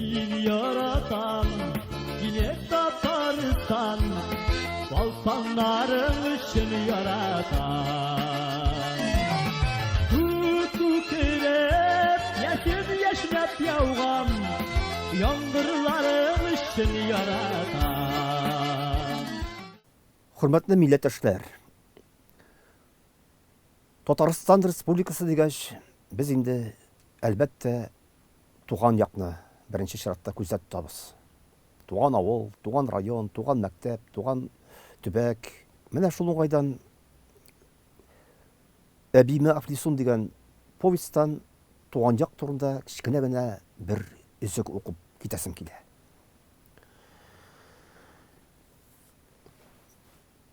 Мин яратам сине, Татарстан, Балканнарың өчен яратам. Күк күкрәп, яшен яшьнәп яуган яңгырларың өчен яратам. Хөрмәтле милләттәшләр! Татарстан Республикасы дигәч, без инде, әлбәттә, туган якны беренче чиратта күздә тотабыз. Туган авыл, туган район, туган мәктәп, туган төбәк. Менә шул уңайдан Әбиемә әфлисун дигән повестьтан туган як турында кечкенә генә бер өзек укып китәсем килә.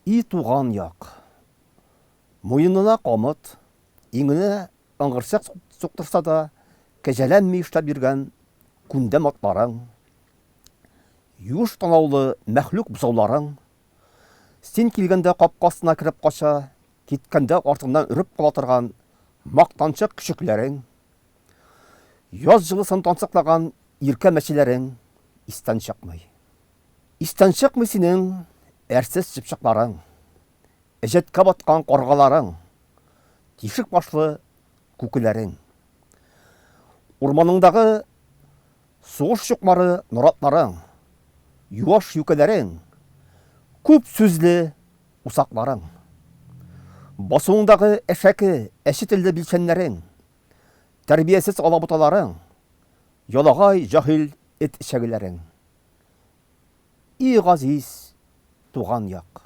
И туган як! Муенына камыт, иңенә ыңгырчак суктырса да, кәҗәләнми эшләп йөргән күндәм атларың, юеш танаулы мәхлук бозауларың, син килгәндә капка астына кереп кача, киткәндә артыңнан өреп кала торган мактанчык көчекләрең, яз җылысын тансыклаган иркә мәчеләрең истән чыкмый. Истән чыкмый синең әрсез чыпчыкларың. Әҗәткә баткан каргаларың, тишек башлы күкеләрең. Урманыңдагы сугыш чукмары наратларың, юаш юкәләрең, күп сүзле усакларың. Басуыңдагы әшәке, әче телле билчәннәрең, тәрбиясез алабуталарың, ялагай җаһил эт эчәгеләрең. И газиз туган як!